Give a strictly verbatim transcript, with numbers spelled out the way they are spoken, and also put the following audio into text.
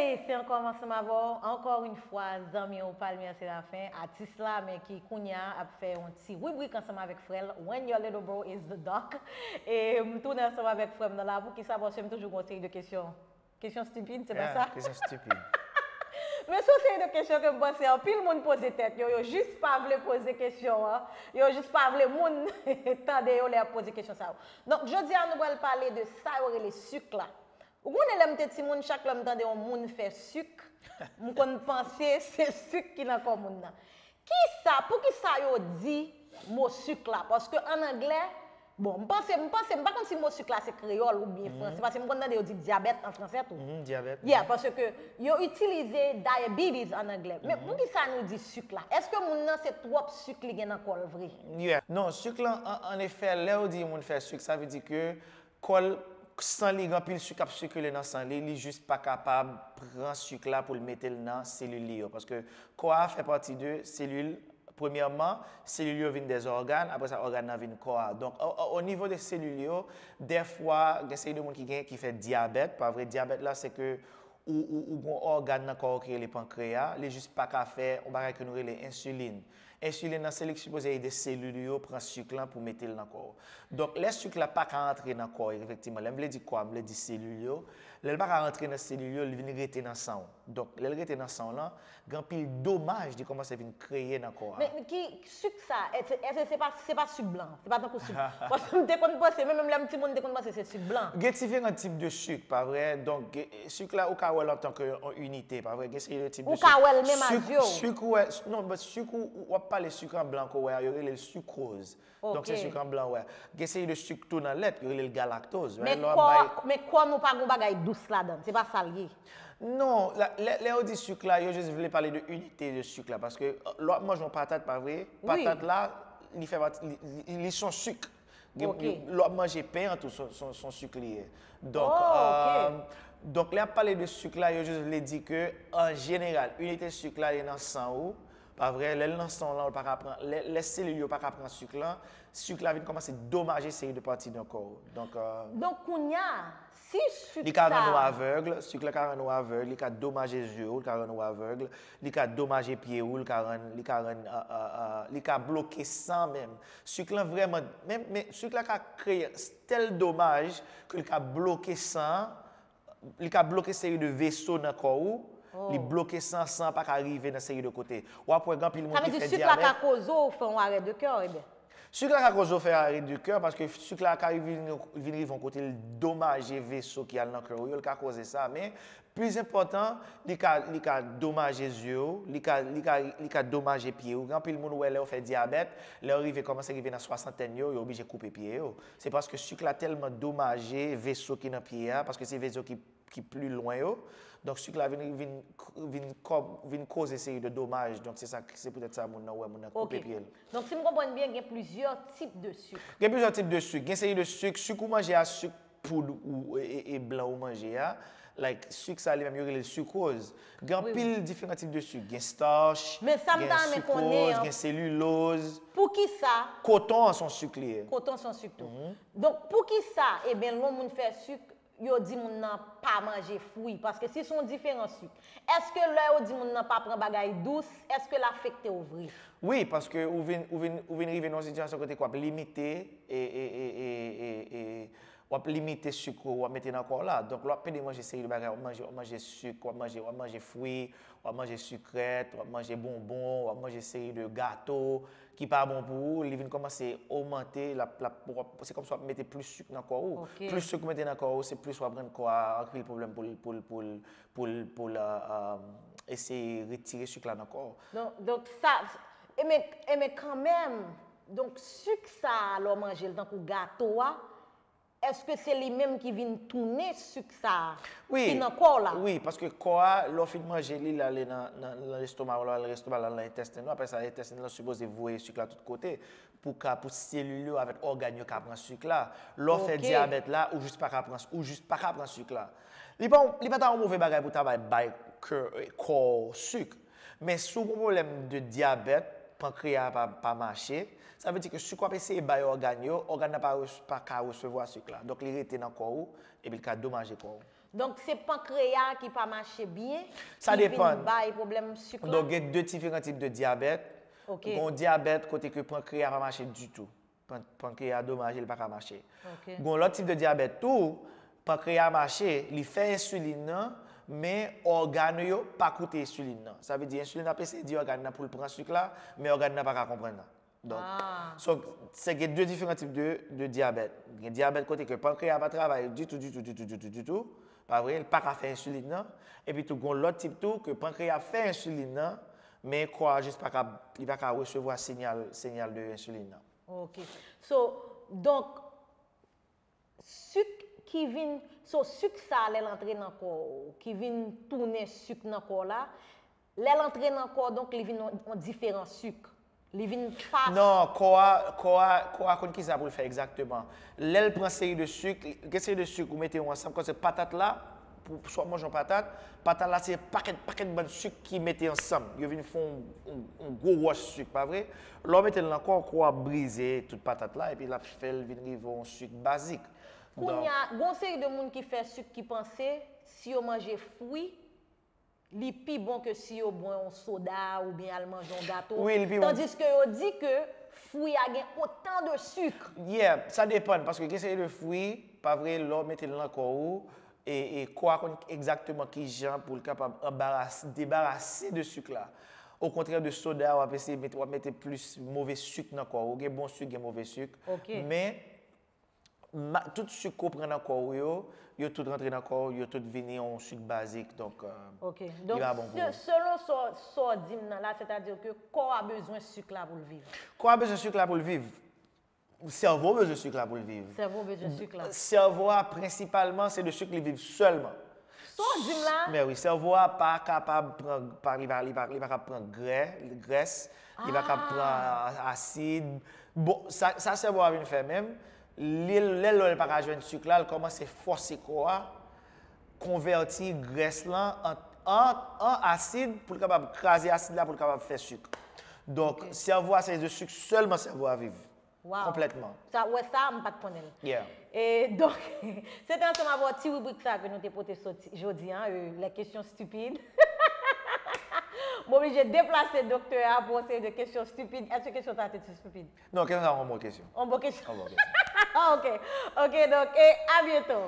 Hey, se ankò m ansanm avè w, encore une fois, zanmi w Palmier Séraphin, atis la, men ki kounye a ap fè yon ti ribrik ansanm avèk frè l, When Your Little Bro Is The Doc. E m tounen ansanm avèk frè m nan la, poukisa? Paske m toujou gen yon seri de kesyon. Kesyon stipid, se pa sa? Kesyon stipid. Men se yon seri de kesyon ke m panse anpil moun poze tèt yo, yo jis pa vle poze kesyon an, yo jis pa vle moun tande yo lè y ap poze kesyon sa yo. Donk, jodi a, nou pral pale de sa yo rele sik la. Ou konnen lè m te timoun, chak lè m tande yon moun fè sik, m konn panse se sik ki nan kò moun nan. Kisa, poukisa yo di mo sik la? Paske ann anglè, bon, m panse, m panse, m pa konn si mo sik la se kreyòl oubyen franse, paske m konn tande yo di dyabèt an franse tou. Mhm, dyabèt. Yeah, paske yo itilize diabetes ann anglè. Men poukisa nou di sik la? Èske moun nan se twòp sik li gen nan kò l vre? Yeah. Non, sik lan, an, an efè, lè yo di yon moun fè sik, sa vle di ke kò l, san li gen anpil sik k ap sikile nan san li, li jis pa kapab pran sik la pou l mete l nan selil li yo. Paske kò a fè pati de selil, premyèman, selil yo vin de zògàn, apre sa, ògàn nan vin kò a. Donk, o, o, o nivo de selil yo, dèfwa, gen seri de moun ki gen, ki fè dyabèt, pa vre? Dyabèt la, se ke ou, ou, ou gen yon ògàn nan kò w ki rele pankreya, li jis pa ka fè yon bagay ke nou rele ensilin. Ensilin nan, se li ki sipoze ede selil yo pran sik lan pou mete l nan kò w. Donk, lè sik la pa ka antre nan kò w, efektivman, lè m vle di kò a, m vle di selil yo, lè l pa ka antre nan selil yo, li vin rete nan san w. Donk, lè l rete nan san w lan, gen anpil domaj li kòmanse vin kreye nan kò a. Men ki sik sa? Èske, èske se pa, se pa sik blan? Se pa tankou sik. Paske m te konn panse, men menm lè m timoun, m te konn panse se sik blan. Gen diferan tip de sik, pa vre? Donk, gen, sik la, ou ka wè l antanke yon inite, pa vre? Gen seri de tip de sik. Ou ka wè l menm a zye w. Sik ou wè, non, but sik ou, w ap pale sik an blan ke w wè a, yo rele l sikwoz. Donk, se sik an blan, wè. Gen seri de sik tou nan lèt, yo rele l galaktoz, right? Men kò, men kò nou pa gen bagay dous ladan l, se pa sa l ye. Non, la, lè, lè yo di sik la, yo jis vle pale de inite de sik la, paske, euh, lè w ap manje yon patat, pa vre? Patat la, li fè pati, li, li, li se yon sik. Gen, lè w ap manje pen an tou, se, se, se yon sik li ye. Donk, euh, donk, lè y ap pale de sik la, yo jis vle di ke, an jeneral, inite sik la, li nan san ou, pa vre? Lè l nan san w lan, ou pa ka pran, lè, lè selil yo pa ka pran sik lan, sik la vin kòmanse domaje seri de pati nan kò w. Donk, euh, donk, kounye a, si sik sa. Li ka rann ou avèg, sik la ka rann ou avèg, li ka domaje zye w, li ka rann ou avèg, li ka domaje pye w, li ka rann, li ka rann, euh, euh, euh, li ka bloke san menm. Sik lan vrèman, men, men sik la ka kreye tèl domaj ke li ka bloke san an, li ka bloke seri de veso nan kò ou, li bloke san, san pa ka rive nan seri de kote. W ap wè gen anpil moun ki fè dyabèt. Sa vle di sik la ka koze w fè yon arè de kè, ebyen. Sik la ka koze w fè arè de kè, paske sik la ka vin, vin rive yon kote, l domaje veso ki al nan kè ou yo, l ka koze sa, men plis enpòtan, li ka, li ka domaje zye w, li ka, li ka, li ka domaje pye w. Gen anpil moun ou wè lè yo fè dyabèt, lè yo rive, kòmanse rive nan swasantèn yo, yo oblije koupe pye yo. Se paske sik la tèlman domaje veso ki nan pye a, paske se veso ki, ki pli lwen yo. Donk, sik la vin, vin, vin kòm, vin koze seri de domaj. Donk, se sa, se poutèt sa moun nan wè moun nan koupe pye l. Donk, si m konprann byen, gen plizyè tip de sik. Gen plizyè tip de sik. Gen seri de sik, sik ou manje a, sik poud ou, e, e, e blan ou manje a. Like, sik sa li menm, yo rele l sikwoz. Gen anpil diferan tip de sik. Gen stach, gen sikwoz, gen seliloz. Poukisa? Koton an se yon sik li ye. Koton se yon sik tou. Donk, poukisa, ebyen, lè yon moun fè sik, yo di moun nan pa manje fwi? Paske si se yon diferan sik, èske lè yo di moun nan pa pran bagay dous, èske l afekte w vre? Wi, paske ou vin, ou vin, ou vin rive nan yon sitiyasyon kote ke w ap limite, e, e, e, e, e, e, w ap limite sik ou w ap mete nan kò w la. Donk, lè w ap pede manje seri de bagay, w ap manje, w ap manje sik, w ap manje, w ap manje fwi, w ap manje sikrèt, w ap manje bonbon, w ap manje seri de gato ki pa bon pou ou, li vin kòmanse ogmante, l ap, l ap, w ap, se kòmsi w ap mete plis sik nan kò ou. Plis sik ou mete nan kò ou, se plis w ap rann kò a anpil pwoblèm pou l, pou l, pou l, pou l, pou l, euh, euh, eseye retire sik la nan kò w. Donk, donk sa, e men, e men kanmenm, donk sik sa a, lè w manje l tankou gato a, èske se li menm ki vin tounen sik sa a ki nan kò w la? Wi, paske kò a, lè w fin manje li, l ale nan, nan, nan lestoma w, l al lestoma, l al nan entèsten nou, apre sa, entèsten nou sipoze voye sik la tout kote pou ka, pou selil yo avèk ògàn yo ka pran sik la. Lè w fè dyabèt la, ou jis pa ka pran, ou jis pa ka pran sik la. Li pa, li pa ta yon move bagay pou ta bay, bay kè, kò w sik. Men si w gen yon pwoblèm de dyabèt, pankreya a pa, pa mache, sa vle di ke sik w ap eseye bay ògàn yo, ògàn nan pa res-, pa ka resevwa sik la. Donk, li rete nan kò ou, epi l ka domaje kò ou. Donk, se pankreya ki pa mache byen, Sa ki vin depann. Bay pwoblèm sik la. Donk, gen de diferan tip de dyabèt. Ok. Gen yon dyabèt kote ke pankreya pa mache ditou. Pan- Pankreya domaje, li pa ka mache. Ok. Gen yon lòt tip de dyabèt tou, pankreya mache, li fè ensilin nan, men ògàn yo pa koute ensilin nan. Sa vle di ensilin ap eseye di ògàn nan pou l pran sik la, men ògàn nan pa ka konprann nan. Donk, Ah. so, se gen de diferan tip de, de dyabèt. Gen dyabèt kote ke pankreya pa travay ditou, ditou, ditou, ditou, ditou. Pa vre, li pa ka fè ensilin nan. Epi tou, gen lòt tip tou ke pankreya fè ensilin nan, men kò a jis pa ka, li pa ka resevwa sinyal, sinyal de ensilin nan. Ok. So, donk, sik ki vin, so, sik sa lè l antre nan kò w, ki vin tounen sik nan kò w la, lè l antre nan kò w, donk li vin yon, yon diferan sik. Li vin pa... Non, kò a, kò a, kò a konn kisa pou l fè egzakteman. Lè l pran seri de sik, gen seri de sik ou mete yo ansanm, kòm se patat la, pou, swa manje yon patat, patat la se pakèt, pakèt bann sik ki mete ansanm. Yo vin fè yon, yon, yon gwo wòch sik, pa vre? Lè w mete l nan kò, kò a brize tout patat la, epi l ap fè l vin rive yon sik bazik. Kounye a, gon seri de moun ki fè sik ki panse, si yo manje fwi, li pi bon ke si yo bwè yon soda oubyen al manje yon gato. Wi, li pi bon. Tandiske yo di ke fwi a gen otan de sik. Yeah, sa depann, paske gen seri de fwi, pa vre, lè w mete l nan kò ou, e, e kò a konn egzakteman ki jan pou l kapab anbaras-, debarase de sik la. Okontrè de soda, w ap eseye mete, w ap mete plis move sik nan kò ou. Gen bon sik, gen move sik. Ok. Men, ma, tout sik ke w pran nan kò ou yo, yo tout rantre nan kò ou, yo tout vini yon sik bazik. Donk, euh, Ok. li Donk, pa bon pou se- ou. Selon sa w- sa w di m nan la, sètadi ke kò a bezwen sik la pou l viv. Kò a bezwen sik la pou l viv. Sèvo bezwen sik la pou l viv. Sèvo bezwen sik la. Sèvo a, prensipalman, se de sik li viv sèlman. Sa w di m la? Men wi, sèvo a pa kapab pran, pa, li pa, li pa, li pa kapab pran grè, grès, li pa kapab Ah. Pran asid. Bon, sa, sa sèvo a vin fè menm, li, lè lè l pa ka jwenn sik la, l kòmanse fòse kò a konvèti grès lan an, an, an asid pou l kapab kraze asid la pou l kapab fè sik. Donk, Ok. Sèvo a se de sik sèlman sèvo a viv. Wow. Konplètman. Sa, wè sa, m pa t konnen l. Yeah. E donk, se te ansanm avè yon ti ribrik sa ke nou te pote soti jodi an, euh, les questions stupides. M oblije deplase doktè a pou yon seri de kesyon stipid. Èske kesyon sa te ti stipid? Non, kesyon sa yon bon kesyon. Yon bon kesyon. Yon bon kesyon. Ok. Ok, donk, e a byento.